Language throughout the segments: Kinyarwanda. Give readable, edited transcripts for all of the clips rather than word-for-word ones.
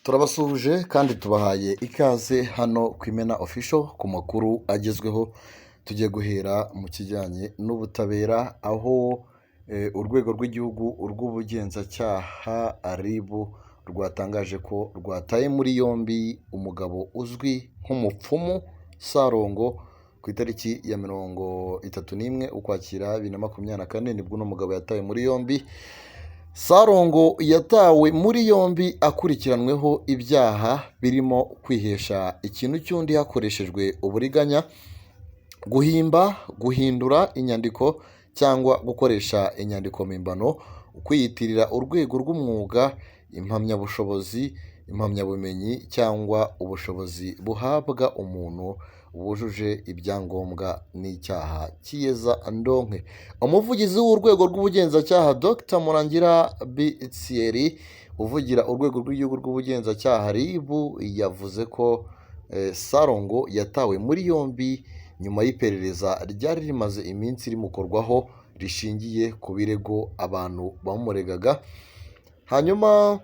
Turabasuhuje kandi tubahaye ikaze hano ku Imena Official ku makuru agezweho. Tugiye guhera mu kijyanye n'ubutabera, aho urwego rw'igihugu rw'ubugenzacyaha RIB rwatangaje ko rwataye muri yombi umugabo uzwi nk'umupfumu Sarongo ku itariki ya 31 Ukwakira 2024. Nibwo uno mugabo yatawe muri yombi. Sarongo yatawe muri yombi akurikiranweho ibyaha birimo kwihesha ikintu cy'undi hakoreshejwe uburiganya, guhimba, guhindura inyandiko cyangwa gukoresha inyandiko mpimbano, kwiyitirira urwego rw'umwuga, impamyabushobozi, impamyabumenyi cyangwa ubushobozi buhabwa umuntu wujuje ibyangombwa n'icyaha cy'iyezandonke. Umuvugizi w'urwego rw'ubugenzacyaha, Dr Murangira B Thierry, uvugira urwego rw'igihugu rw'ubugenzacyaha RIB, yavuze ko Sarongo yatawe muri yombi nyuma y'iperereza ryari rimaze iminsi rimukorwaho rishingiye ku birego abantu bamuregaga. Hanyuma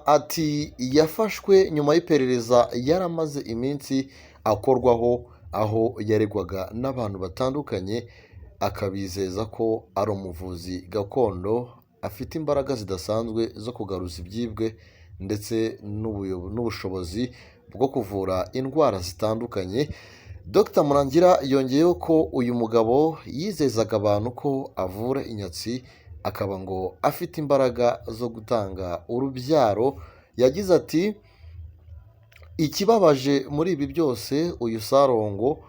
ati: "Yafashwe nyuma y'iperereza yaramaze iminsi akorwaho, aho yaregwaga n'abantu batandukanye, akabizeza ko ari umuvuzi gakondo, afite imbaraga zidasanzwe zo kugaruza ibyibwe ndetse n'ubushobozi bwo kuvura indwara zitandukanye." Dr Murangira yongeyeho ko uyu mugabo yizezaga abantu ko avura inyatsi, akaba ngo afite imbaraga zo gutanga urubyaro. Yagize ati: "Ikibabaje muri ibi byose, uyu Sarongo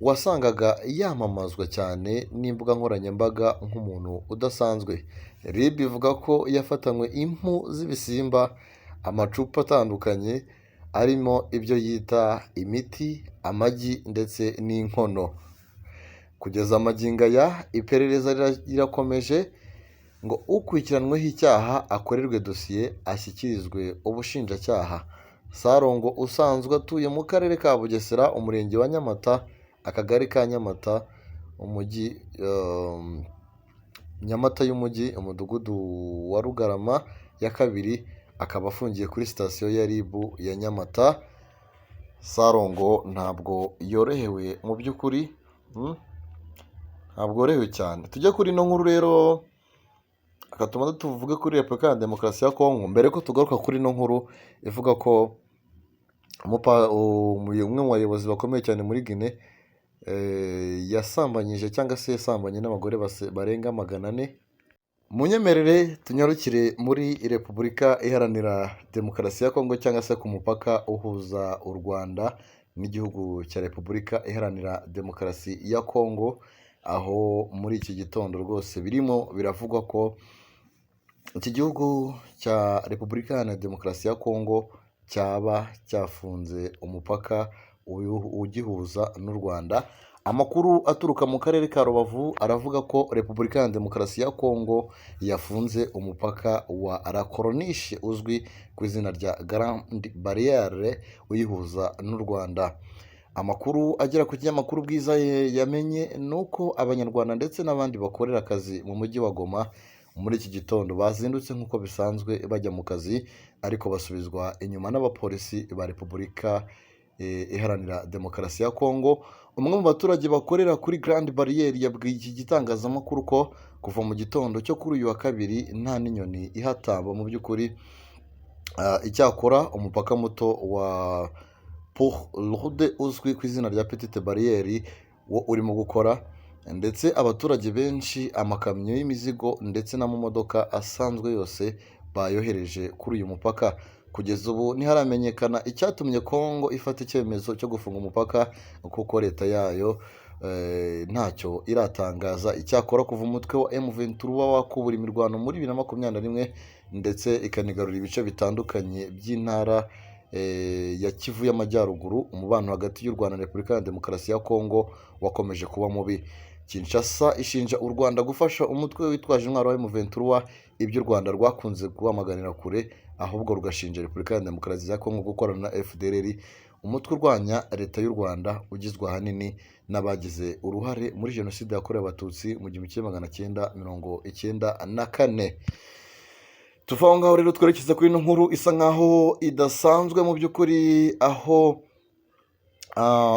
wasangaga yamamazwa cyane n'imbuga nkoranyambaga nk'umuntu udasanzwe." RIB ivuga ko yafatanywe impu z'ibisimba, amacupa atandukanye arimo ibyo yita imiti, amagi ndetse n'inkono. Kugeza magingo aya iperereza rirakomeje ngo ukurikiranweho icyaha akorerwe dosiye, ashyikirizwe ubushinjacyaha. Sarongo usanzwe atuye mu karere ka Bugesera, umurenge wa Nyamata, akagari ka Nyamata, umujyi Nyamata y'umujyi, umudugudu wa Rugarama ya kabiri, akaba afungiye kuri sitasiyo ya RIB ya Nyamata. Sarongo ntabwo yorohewe mu by'ukuri, ntabwo yorohewe cyane. Tujye kuri ino nkuru rero, reka tuvuge kuri Repubulika ya Demokarasi ya Kongo mbere ko tugaruka kuri ino nkuru ivuga ko umwe mu bayobozi bakomeye cyane muri Guinea yasambanyije cyangwa se yasambanye n'abagore barenga 400. Munyemerere tunyarukire muri Repubulika Iharanira Demokarasi ya Kongo, cyangwa se ku mupaka uhuza u Rwanda n'igihugu cya Repubulika Iharanira Demokarasi ya Kongo, aho muri iki gitondo rwose birimo biravugwa ko iki gihugu cya Repubulika Iharanira Demokarasi ya Kongo cyaba cyafunze umupaka ugihuza n'u Rwanda. Amakuru aturuka mu karere ka Rubavu aravuga ko Repubulika ya Demokarasi ya Kongo yafunze umupaka wa La Corniche uzwi ku izina rya Grande Barrière uyihuza n'u Rwanda. Amakuru agera ku kinyamakuru Bwiza yamenye ni uko Abanyarwanda ndetse n'abandi bakorera akazi mu mujyi wa Goma muri iki gitondo bazindutse nk'uko bisanzwe bajya mu kazi, ariko basubizwa inyuma n'abapolisi ba Repubulika Iharanira Demokarasi ya Kongo. Umwe mu baturage bakorera kuri Grande Barrière yabwiye iki gitangazamakuru ko kuva mu gitondo cyo kuri uyu wa kabiri nta n'inyoni ihatamba mu by'ukuri. Icyakora umupaka muto wa Poids Lourd uzwi ku izina rya Petite Barrière wo urimo gukora, ndetse abaturage benshi, amakamyo y'imizigo ndetse n'amamodoka asanzwe yose bayohereje kuri uyu mupaka. Kugeza ubu ntiharamenyekana icyatumye Kongo ifata icyemezo cyo gufunga umupaka, kuko leta yayo ntacyo iratangaza. Icyakora kuva umutwe wa M23 wakubura imirwano muri 2021 ndetse ikanigarurira ibice bitandukanye by'intara ya Kivu y'Amajyaruguru, umubano hagati y'u Rwanda na Repubulika ya Demokarasi ya Kongo wakomeje kuba mubi. Kinshasa ishinja u Rwanda gufasha umutwe witwaje intwaro wa M23, ibyo u Rwanda rwakunze guhamaganira kure, ahubwo rugashinja Repubulika ya Demokarasi ya Kongo gukorana na FDLR, umutwe urwanya leta y'u Rwanda ugizwe ahanini n'abagize uruhare muri jenoside yakorewe Abatutsi mu 1994. Tuva aho ngaho rero twerekeza kuri ino nkuru isa nkaho idasanzwe mu by'ukuri, aho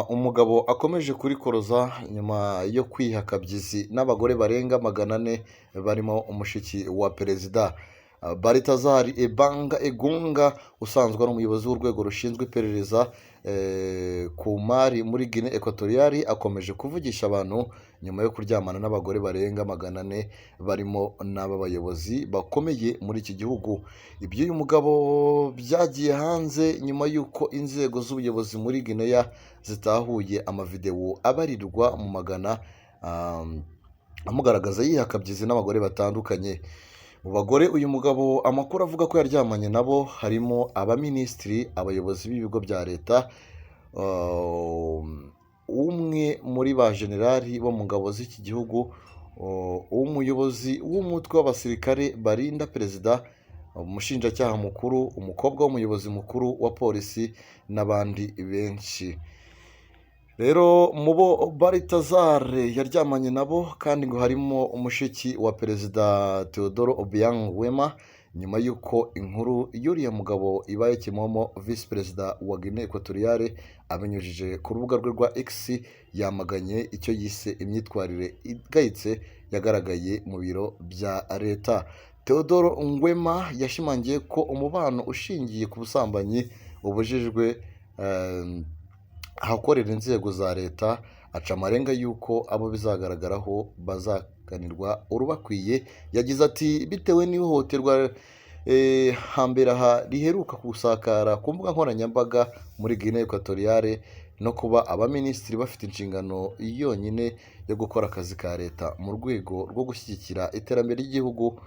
umugabo akomeje kurikoroza nyuma yo kwiha akabyizi n'abagore barenga 400 barimo umushiki wa perezida. Baltasar Ebanga Engonga, usanzwe ari umuyobozi w'urwego rushinzwe iperereza ku mari muri Guinée Equatoriale, akomeje kuvugisha abantu nyuma yo kuryamana n'abagore barenga 400 barimo n'aba bayobozi bakomeye muri iki gihugu. Iby'uyu mugabo byagiye hanze nyuma y'uko inzego z'ubuyobozi muri Guinea zitahuye amavidewo abarirwa mu magana amugaragaza yiha akabyizi n'abagore batandukanye. Mu bagore uyu mugabo amakuru avuga ko yaryamanye nabo harimo abaminisitiri, abayobozi b'ibigo bya leta, umwe muri ba generali bo mu ngabo z'iki gihugu, umuyobozi w'umutwe w'abasirikare barinda perezida, umushinjacyaha mukuru, umukobwa w'umuyobozi mukuru wa polisi n'abandi benshi. Rero mu bo Baltasar yaryamanye nabo kandi ngo harimo umushiki wa perezida Teodoro Obiang Nguema. Nyuma y'uko inkuru y'uriya mugabo ibaye kimomo, visi perezida wa Guinée Equatoriale abinyujije ku rubuga rwe rwa X yamaganye icyo yise imyitwarire igayitse yagaragaye mu biro bya leta. Teodoro Nguema yashimangiye ko umubano ushingiye ku busambanyi ubujijwe ahakorera inzego za leta, aca amarenga y'uko abo bizagaragaraho bazakanirwa urubakwiye. Yagize ati: "Bitewe n'ihohoterwa hambere aha riheruka gusakara ku mbuga nkoranyambaga muri Guinée Equatoriale no kuba abaminisitiri bafite inshingano yonyine yo gukora akazi ka leta mu rwego rwo gushyigikira iterambere ry'igihugu,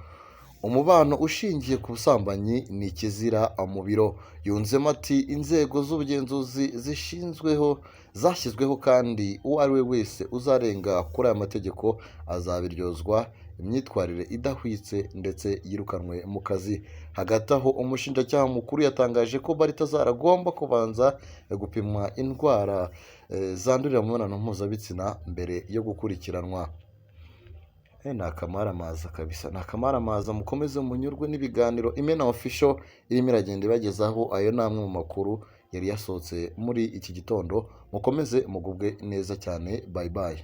umubano ushingiye ku busambanyi ni ikizira mu biro." Yunzemo ati: "Inzego z'ubugenzuzi zishinzweho zashyizweho, kandi uwo ari we wese uzarenga kuri aya mategeko azabiryozwa imyitwarire idahwitse ndetse yirukanwe mu kazi." Hagati aho, umushinjacyaha mukuru yatangaje ko Baltasar agomba kubanza gupimwa indwara zandurira mu mibonano mpuzabitsina mbere yo gukurikiranwa. Ni akamaramaza kabisa, ni akamaramaza. Mukomeze munyurwe n'ibiganiro Imena Official irimo iragenda ibagezaho. Ayo ni amwe mu makuru yari yasohotse muri iki gitondo. Mukomeze mugubwe neza cyane. Bye bye.